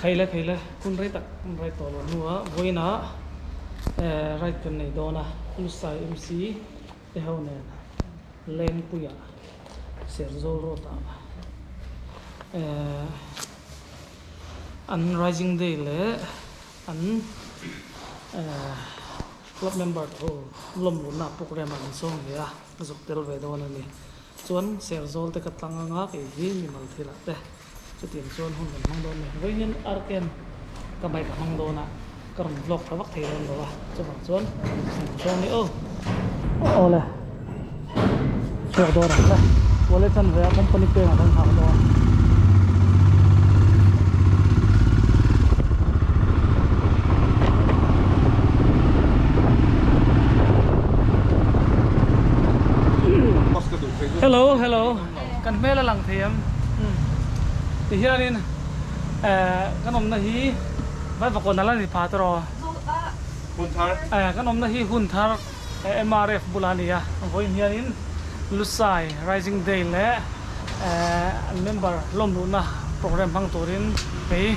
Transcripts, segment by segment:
Khaile khaile hun rei tak hun rei tawh loh hnuah vawiinah eh ride kan nei dawn a Lusai MC te ho nen Lengpuia Serzawl road ah eh an Rising Day leh an eh club member te ho lawmluhna programme ah an sawm ve a ka zuk tel ve dawn a ni chuan Serzawl te ka tlang anga kei hi mimal thilah te. Chutiang chuan hun kan hmang dawn a ni. Vawiin hian RKM ka bike a hmang dawn a, ka rawn vlog tha vak thei dawn lo a, chuvang chuan chuan ni aw. Awle chhuak dawn ang le. Wallet chan ve a company peng ah kan nghak dawn. Hello hello kan hmel a lang thei em? Ti hianin eh kan awmna hi Vaivakawn ala ni pha tawh Hunthar eh kan awmna hi Hunthar MRF bulah a ni a vawiin hianin Lusai Rising Day leh eh an member lawmluhna programme hmang turin kei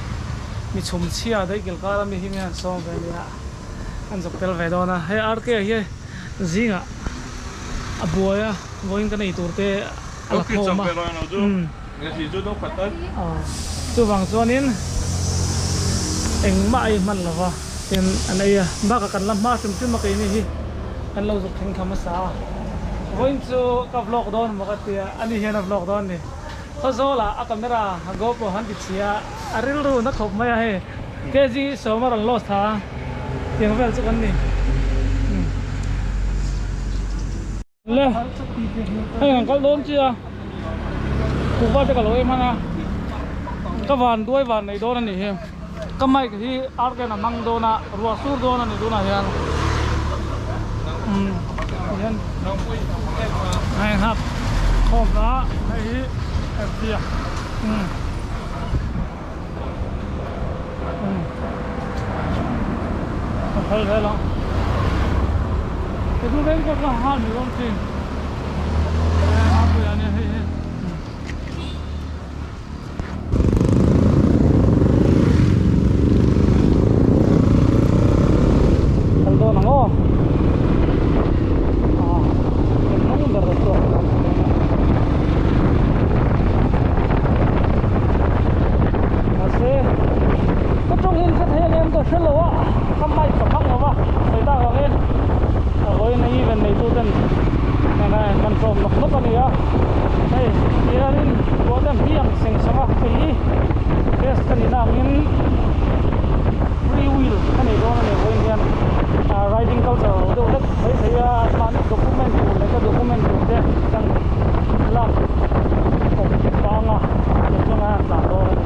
mi chhum chhia daih kilkar ami hi min han sawm ve a nia an zuk tel ve dawn a hei RK hi zingah a buai a vawiin kan ei tur te a la khawm a chuvang chuanin engmah a ei hman lo va tin an ei a bakah kan la hma hrim hrim a keini hi kan lo zuk thleng thla hmasa a vawiin chu ka vlog dawn maw ka tia ani hian a vlog dawn a ni Khawzawlah a camera a GoPro han ti chhia a rilru na khawp mai a hei kg sawm a rawn lost tha a tiang vel chu kan ni. Le hei an kal dawn chiah a kuhva te ka lo em hman a ka van duai van nei dawn a nih hi ka mic hi ar ken a hmang dawn a ruah sur dawn a ni tunah hian umm tihian hei nghak khawm a hei hi F a umm umm a phal vel ang he chu rain coat kha han ni dawn thin a pui a nia hei hi. Kal dawn ang aw ah eng ber chhuak dawn. Mahse ka tawng hi ka thei ang em ka hre lo a ka mic ka hmang lo va sawi tak angin a vawiin a event nei tu ten kan tlawm nawk nawk a ni a hei hianin ruah te an hmi ang seng seng a hei hi test ka nihna angin free wheel ka nei dawn a ni vawiin hian riding culture lo deuh hlek mai thei a mahni document tur leh ka document tur te kan lak kawp pang a tiang chuan a tlan dawn a ni.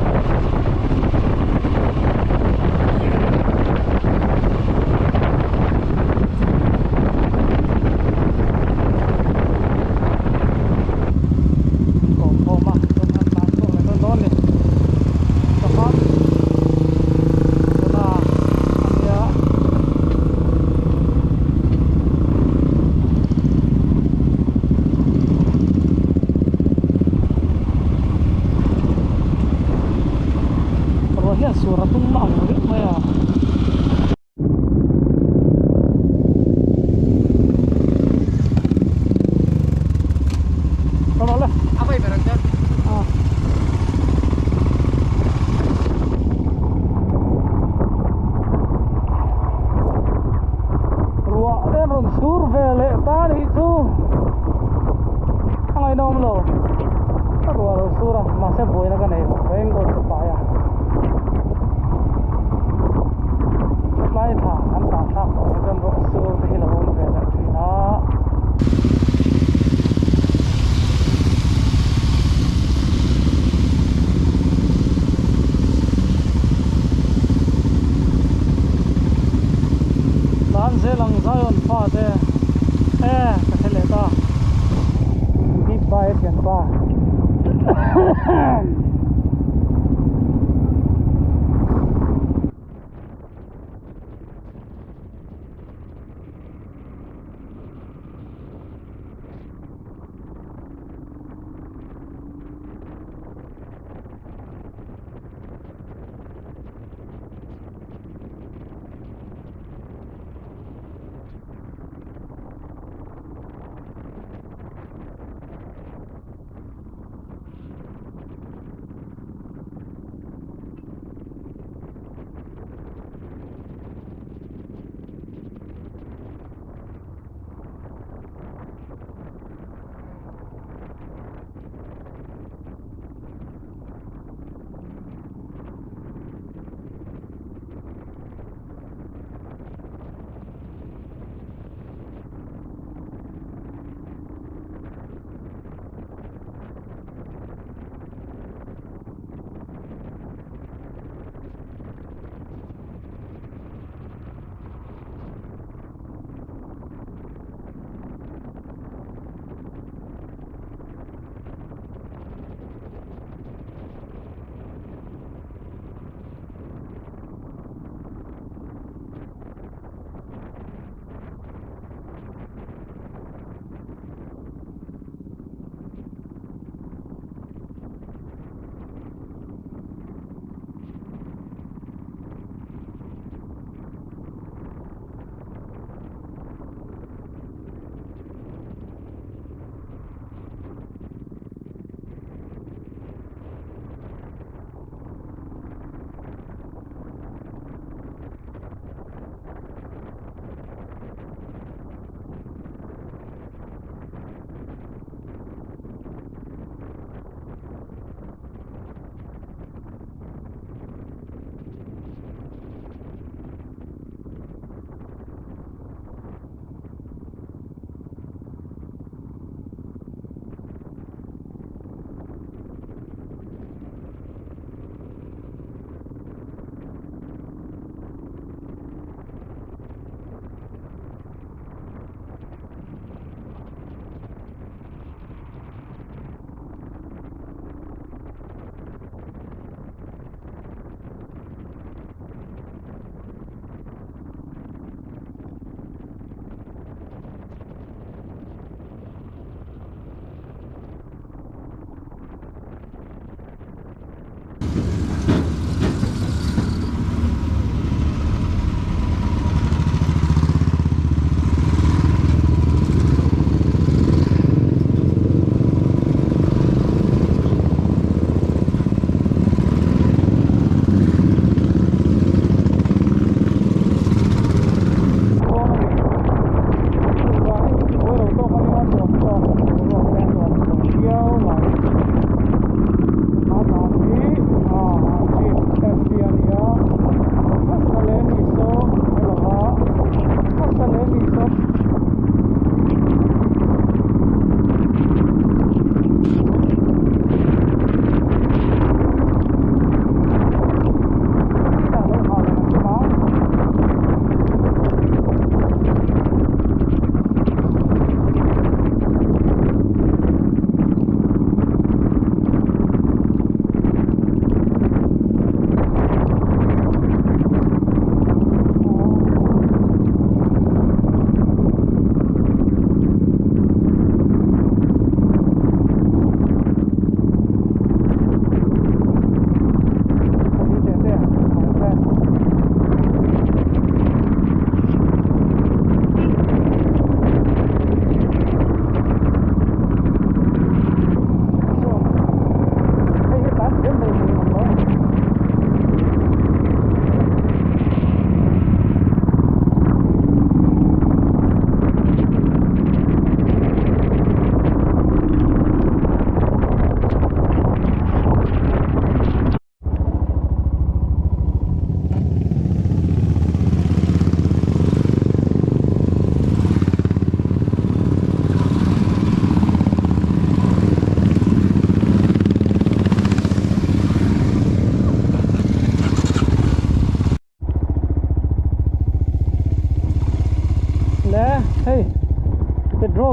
Kawm khawm a chuan a tlan chhuak leh dawn dawn a ni pakhat tuna a nia. Ruah hian sur a tum ang reuh mai a. Ruah te an rawn sur ve leh ta a nih chu a ngaihnawm lo ka ruah lo sur a mahse buaina ka nei lo raincoat ka pai a tlai thla an tah thlak tawh hi chuan ruah sur te hi lo awm ve leh thin a. Tlan zel ang Zion fa te e ka hre leh ta big bai a thian pa.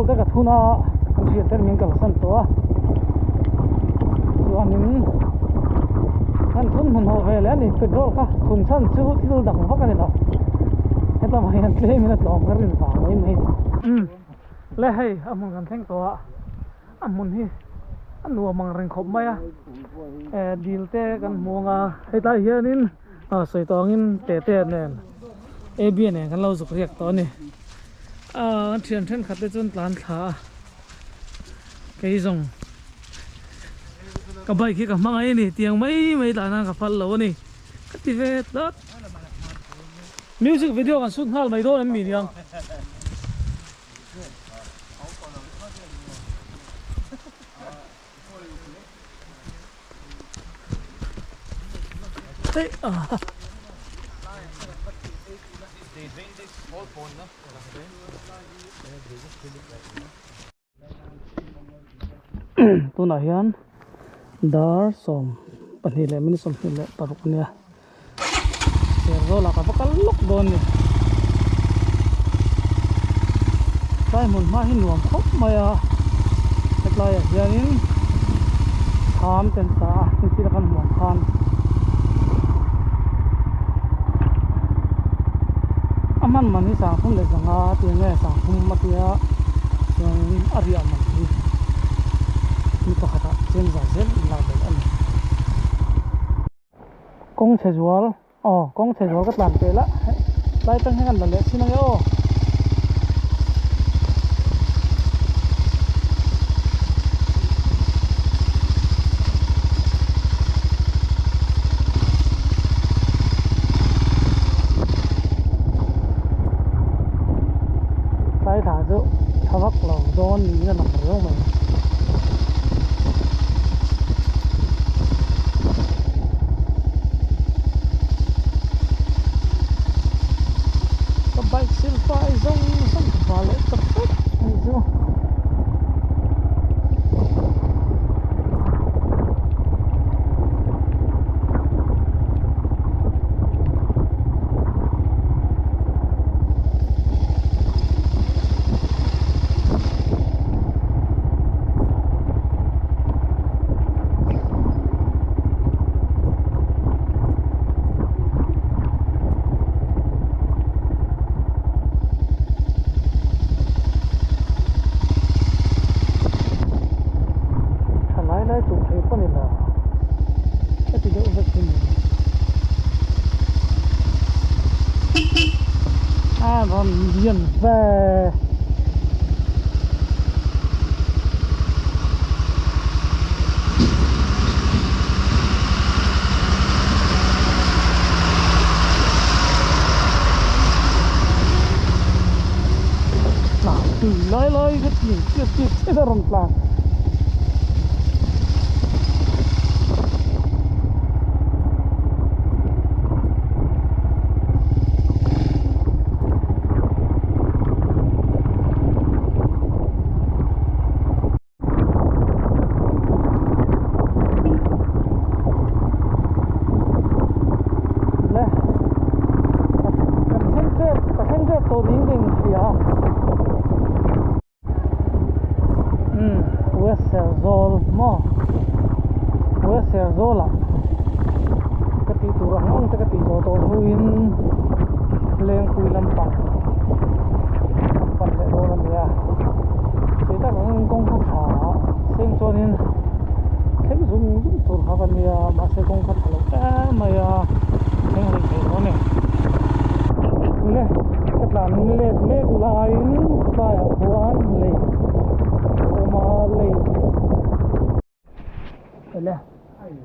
Petrol te ka thun a, kan hriat ten min kalsan tawh a, chuanin kan thun hmun ho ve leh a ni, petrol kha thun chhan chu thil dang vak a ni lo, hetlama hian tlem in a tlawm ka rin vang mai mai a ni. Le hei a hmun kan thleng tawh a, a hmun hi a nuam ang reng khawp mai a, eh dil te kan hmu ang a, hetlai hianin sawi tawh angin tete nen ab nen kan lo zuk riak tawh a ni. Aaa an thian thenkhat te chuan tlan thla a kei zawng ka bike hi ka hmangaih a ni tiang mai mai tlan a ka phal lo a ni ka ti ve tlat music video kan shoot nghal mai dawn em mi niang. Tunah hian dar 12 leh minute 26 a nia Serzawl ah ka va kal lawk dawn a ni tlai hmun hma hi nuam khawp mai a hetlai ah hianin thlam te an sa a thil a kan hmuh ang khan. A hman man hi sangthum leh zanga tia nge sangthum a tia chuanin a riah man hi ni pakhatah chen za zel in lak belh a ni. Kawng chhe zual aw kawng chhe zual ka tlan peh lah tlai tang hian kan la leh thin ange aw. Tlai thla chu tha vak lo dawn niin a lang riau mai. Ka bike sil fai zawng zawng ka hma leh ta vek mai chu. Tha lai lai chuh thei pawh ni lo heti deuh vek hi ni a rawn lian ve. Tlan tui lai lai ka ti chiat chiat chiat a rawn tlan. Le kan thleng tep ka thleng tep tawh niin ka inhria umm West Serzawl maw West Serzawl ah ka tih tur ang ang te ka tih zawh tawh hnuin Lengpui lampang kan pan leh dawn a nia sawi tak angin kawng kha tha seng chuanin thleng zung zung tur kha ka nia mahse kawng kha tha lo em mai a thleng rih thei lo a ni le ka tlan let mek laiin tlaiah khuan lei a awm a lei ele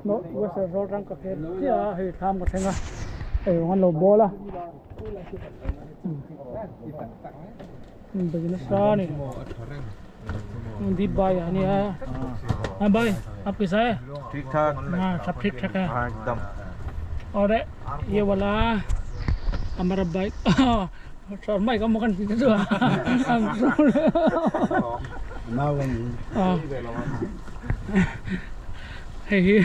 north west road rang ka kher chiah a hei thlam ka thleng a hei an lo bawl a bei nasa a ni deep bai a nia ha bai aap kaisa hai ठीक ठाक हाँ सब ठीक ठाक है हाँ एकदम और ये वाला हमारा बाइक शर्मा का मकान पीछे जो hei hi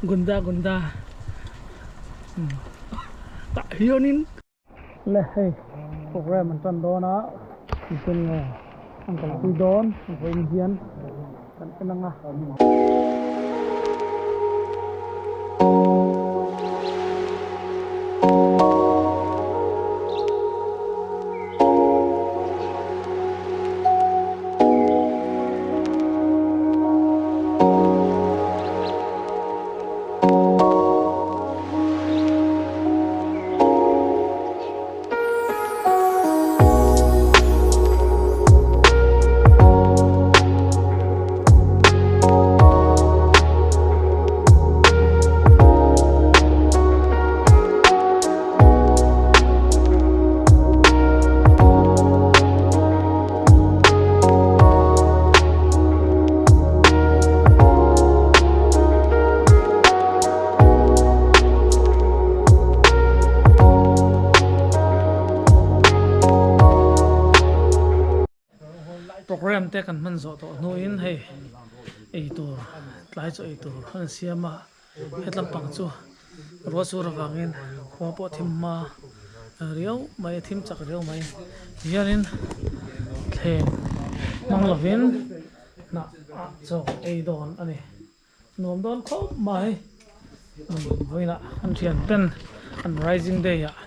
gunda gunda tah hianin le hei program an tan dawn a engtin nge. An kalpui dawn vawiin hian kan en ang a. Program te kan hman zawh tawh hnuin hei ei tur tlai chu ei tur an siam a hetlam pang chu ruah sur avangin khua pawh thim hma riau mai a thim chak riau mai tihianin thleng hmang lovin hnah ah chaw ei dawn a ni. Nuam dawn khawp mai. Vawiinah an thian ten an rising day ah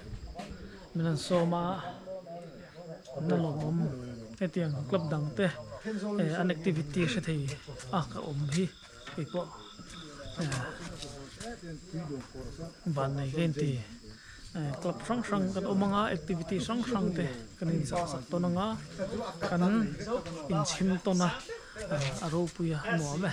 min an sawm a, an la lawmawm hetiang club dang te an activity hre thei a ka awm hi keipawh vannei ka inti. Club hrang hrang kan awm ang a activity hrang hrang te kan inzah sak tawn ang a kan inchhim tawn a. A ropui a nuam e.